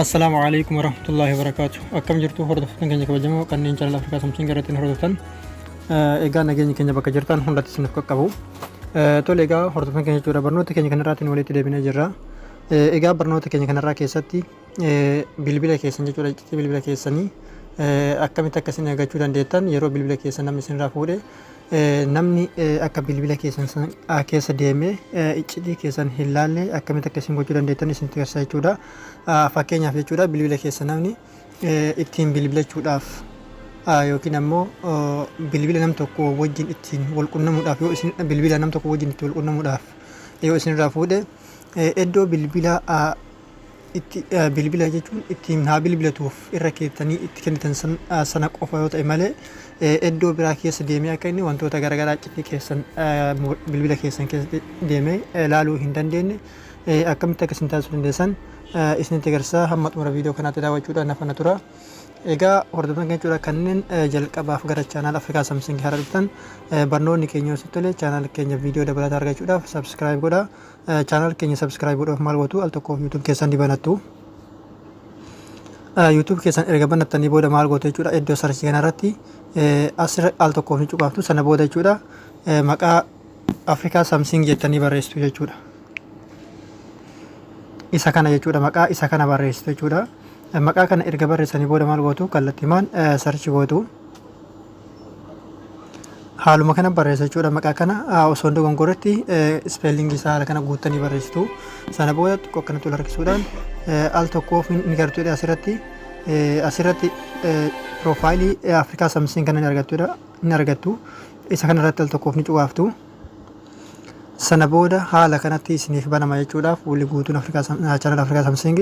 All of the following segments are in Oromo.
Assalaamu alaikum warahmatullahi wabarakatuh. Akkam jirtu, hordoftoota keenya kabajamoo kanneen channel Afrikaa Samsiin irratti hordoftan? Egaa nageenyi keenya bakka jirtan hundatti isiniif qaqqabu. Tole, egaa hordoftoota keenya jechuudha, barnoota keenya kanarraatiin walitti deebinee jirra. Egaa barnoota keenya kanarraa keessatti bilbila keessan jechuudha, iccitii bilbila keessanii akkamitti akka isin eeggachuu dandeettan, yeroo bilbila keessan namni isinirraa fuudhe namni akka bilbila keessan keessa deemee iccitii keessan hin laalle akkamitti akka isin gochuu dandeettan isinitti agarsiisa jechuudha. Fakkeenyaaf jechuudha, bilbila keessa namni ittiin bilbilachuudhaaf yookiin ammoo bilbila nam tokko wajjin ittiin wal qunnamuudhaaf, yoo isin bilbila nam tokko wajjin ittiin wal qunnamuudhaaf yoo isinirraa fuudhe, iddoo bilbila itti bilbila jechuun ittiin haa bilbilatuuf irra keettanii itti kennitan sana qofa yoo ta'e malee, iddoo biraa keessa deemee akka inni wantoota garaagaraa iccitii keessan bilbila keessan keessa deemee laaluu hin dandeenye akkamitti akka isin taasisuu dandeessan isinitti agarsiisa. Hamma xumura viidiyoo kanaatti daawwachuudhaan nafana tura. Egaa hordoftoota keenya jechuudha, kanneen jalqabaaf gara channel Afrikaa Samsung haaraa dhuftan, barnoonni keenya yoo tole, channel keenya viidiyoo dabalataa argachuudhaaf subscribe godhaa. Channel keenya subscribe godhuuf maal gootu? Al tokkoof YouTube keessan ni banattu. YouTube keessan erga banattanii booda maal gootu jechuudha? Iddoo search kanarratti asirra al tokkoof ni cuqaaftu. Sana booda jechuudha, maqaa Afrikaa Samsung jettanii barreessitu jechuudha. Isa kana jechuudha, maqaa isa kana barreessitu jechuudha. Maqaa kana erga barreessanii booda maal gootu? Kallattiimaan search gootu. Haaluma kana barreessa jechuudha. Maqaa kana osoo hin dogongorretti spelling isaa haala kana guuttanii barreessitu. Sana booda xiqqoo akkanatti ol harkisuudhaan al tokkoof ni gartuudha asirratti. Asirratti profile Afrikaa Samsung kana ni argattudha. Ni argattu. Isa kanarratti al tokkoof ni cuqaaftu. Sana booda haala kanatti isiniif banama jechuudha. Fuulli guutuun Afrikaa channel Afrikaa Samsung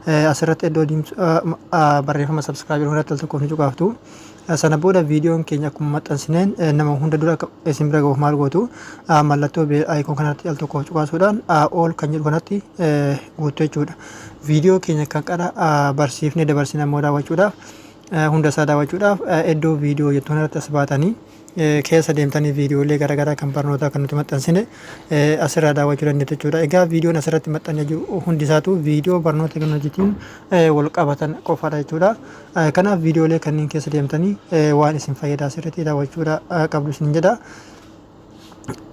asirratti iddoo barreeffama subscribe irratti al tokkoof ni cuqaaftu. Sana booda viidiyoon keenya akkuma maxxansineen nama hunda dura isin bira gahuuf maal gootu? Mallattoo bell icon kanatti al tokkoof cuqaasuudhaan all kan jedhu kanatti guuttu jechuudha. Viidiyoo keenya kan qara barsiifnee dabarsine ammoo daawwachuudhaaf, hunda isaa daawwachuudhaaf, iddoo viidiyoo jettu kanarratti as baatanii keessa deemtanii viidiyoolee garaagaraa kan barnootaa kan nuti maxxansine asirraa daawwachuu dandeettu jechuudha. Egaa viidiyoon asirratti maxxanee jiru hundi isaatu viidiyoo barnoota teekinooloojiitiin wal qabatan qofaadha jechuudha. Kanaaf viidiyoolee kanneen keessa deemtanii waan isin fayyadaa asirratti daawwachuudha qabdu isin jedha.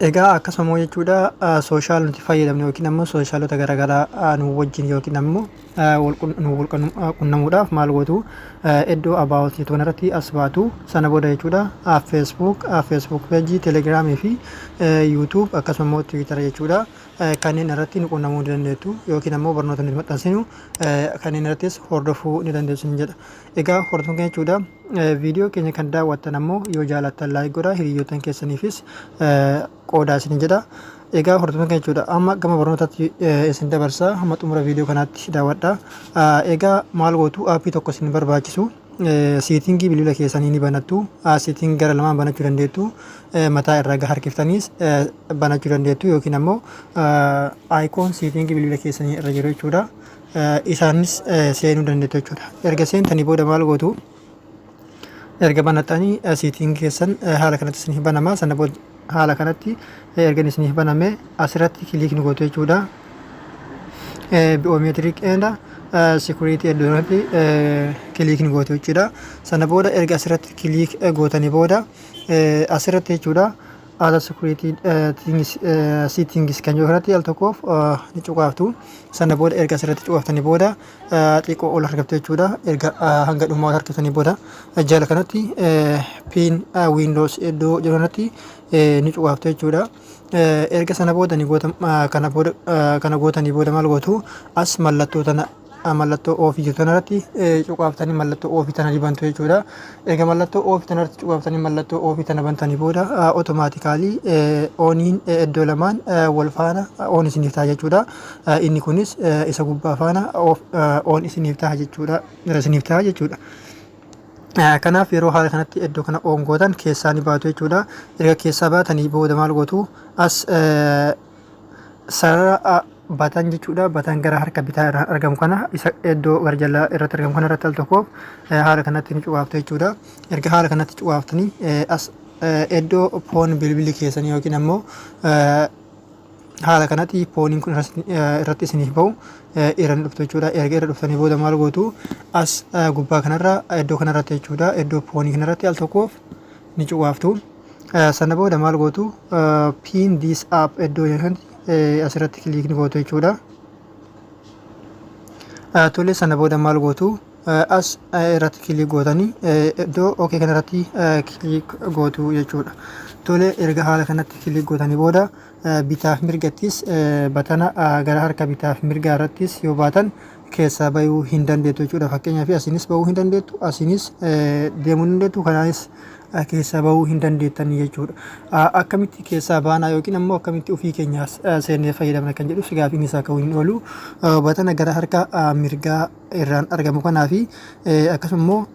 Egaa akkasuma jechuudha, social nuti fayyadamne yookiin ammoo socialota garaagaraa nu wajjin yookiin ammoo nu wal qunnamuudhaaf maal gootu? Iddoo about jettu kanarratti as baatu. Sana booda jechuudha, Facebook, Facebook page, Telegramii fi YouTube, akkasuma immoo Twitter jechuudha, kanneen irratti nu qunnamuu ni dandeettu yookiin ammoo barnoota nuti maxxansinu kanneen irrattis hordofuu ni dandeessu ni jedha. Egaa hordofuu keenya jechuudha, viidiyoo keenya kan daawwattan ammoo yoo jaalattan like godhaa, hiriyoottan keessaniifis qoodaa isin jedha. Egaa hordoftoota keenya jechuudha, amma gama barnootaatti isin dabarsa. Hamma xumura viidiyoo kanaatti daawwadha. Egaa maal gootu? App tokko isin barbaachisu, setting bilbila keessanii ni banattu. Setting gara lamaan banachuu dandeettu. Mataa irraa harkiftaniis banachuu dandeettu yookiin ammoo icon setting bilbila keessanii irra jiru jechuudha. Isaanis seenuu dandeettu jechuudha. Erga seentanii booda maal gootu? Erga banattanii setting keessan haala kanatti isiniif banama. Sana booda haala kanatti erga isiniif baname asirratti click ni gootu jechuudha. Biometric and security iddoo kanatti click ni gootu jechuudha. Sana booda erga asirratti click gootanii booda asirratti jechuudha, haala security settings kan jiru kanatti al tokkoof ni cuqaaftu. Sana booda erga asirratti cuqaaftanii booda xiqqoo ol harkiftu jechuudha. Erga hanga dhumaa ol harkiftanii booda jala kanatti pin windows iddoo jiru kanatti ni cuqaaftu jechuudha. Erga sana booda ni goota, kana booda kana gootanii booda maal gootu? As mallattoo tana, mallattoo off jirtu kanarratti cuqaaftanii mallattoo off tana dibantu jechuudha. Erga mallattoo off tanarratti cuqaaftanii mallattoo off tana bantanii booda automatically oniin iddoo lamaan wal faana on isiniif ta'a jechuudha. Inni kunis isa gubbaa faana on isiniif ta'a jechuudha. Isiniif ta'a jechuudha. Kanaaf yeroo haala kanatti iddoo kana on gootan keessaa ni baatu jechuudha. Erga keessaa baatanii booda maal gootu? As sarara button jechuudha. Button gara harka bitaa irraa argamu kana, isa iddoo gara jalaa irratti argamu kana irratti al tokkoof haala kanatti ni cuqaaftu jechuudha. Erga haala kanatti cuqaaftanii as iddoo phone bilbilli keessanii yookiin ammoo Haala kanatti phoneiin kun irratti isiniif bahu irra ni dhuftu jechuudha. Erga irra dhuftanii booda maal gootu? As gubbaa kanarra, iddoo kanarratti jechuudha. Iddoo phoneii kanarratti al tokkoof ni cuqaaftu. Sana booda maal gootu? "Pin this app" iddoo kanatti asirratti click ni gootu jechuudha. Tole, sana booda maal gootu? As irratti click gootanii iddoo okay kanarratti click gootu jechuudha. Tole, erga haala kanatti click gootanii booda bitaaf mirgattis button gara harka bitaaf mirgaa irrattis yoo baatan keessaa bahuu hin dandeettu jechuudha. Fakkeenyaaf, asiinis bahuu hin dandeettu, asiinis deemuu hin dandeettu, kanaanis keessaa bahuu hin dandeettanii jechuudha. Akkamitti keessaa baanaa yookiin ammoo akkamitti ofii keenyaas seennee fayyadamna kan jedhus gaafiin isaa ka'uu hin oolu. Button gara harka mirgaa irraan argamu kanaa fi akkasuma immoo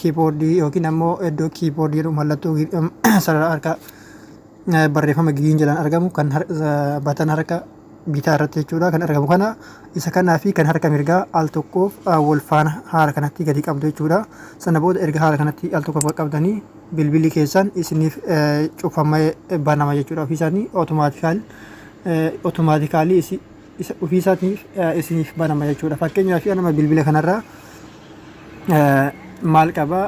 keyboardii yookiin ammoo iddoo keyboardii jedhu mallattoo sarara harka barreeffama green jalaan argamu kan button harka bitaa irratti jechuudha kan argamu kana, isa kanaa fi kan harka mirgaa al tokkoof wal faana haala kanatti gadi qabdu jechuudha. Sana booda erga haala kanatti al tokkoof qabdanii bilbilli keessan isiniif cufamee banama jechuudha. Ofii isaanii automatically ofii isaatiif isiniif banama jechuudha. Fakkeenyaaf, nama bilbila kanarraa maal qaba?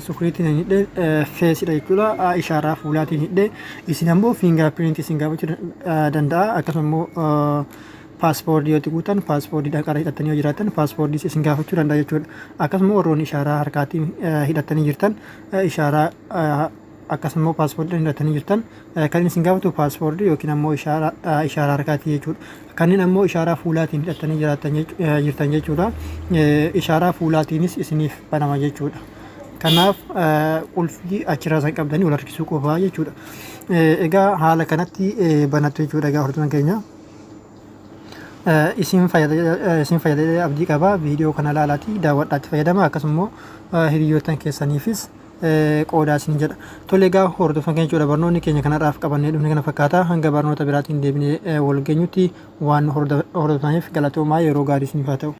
Securityiin hin hidhe, faceiidha jechuudha. Ishaaraa fuulaatiin hidhe. Isin ammoo fingerprint isin gaafachuu danda'a. Akkasuma immoo passwordii yoo guutan, passwordiidhaan qara hidhattanii yoo jiraatan, passwordii isin gaafachuu danda'a jechuudha. Akkasuma warroonni ishaaraa harkaatiin hidhattanii jirtan ishaaraa, akkasuma immoo passwordiidhaan hidhattanii jirtan, kan isin gaafatu passwordii yookiin ammoo ishaaraa harkaatii jechuudha. Kanneen ammoo ishaaraa fuulaatiin hidhattanii jiraatan jirtan jechuudha. Ishaaraa fuulaatiinis isiniif banama jechuudha. Kanaaf qulfii achirraa san qabdanii wal harkisuu qofaa jechuudha. Egaa haala kanatti banattu jechuudha. Egaa hordoftoota keenya, isin fayyada abdii qaba. Viidiyoo kana ilaalaatii daawwadhaatti fayyadama. Akkasuma immoo hiriyoottan keessaniifis qoodaa isin jedha. Tole, egaa hordoftoota keenya jechuudha, barnoonni keenya kanarraaf qabannee dhufne kana fakkaata. Hanga barnoota biraatiin deebinee wal geenyutti waan hordoftaniif galatoomaa, yeroo gaarii isiniif haa ta'u.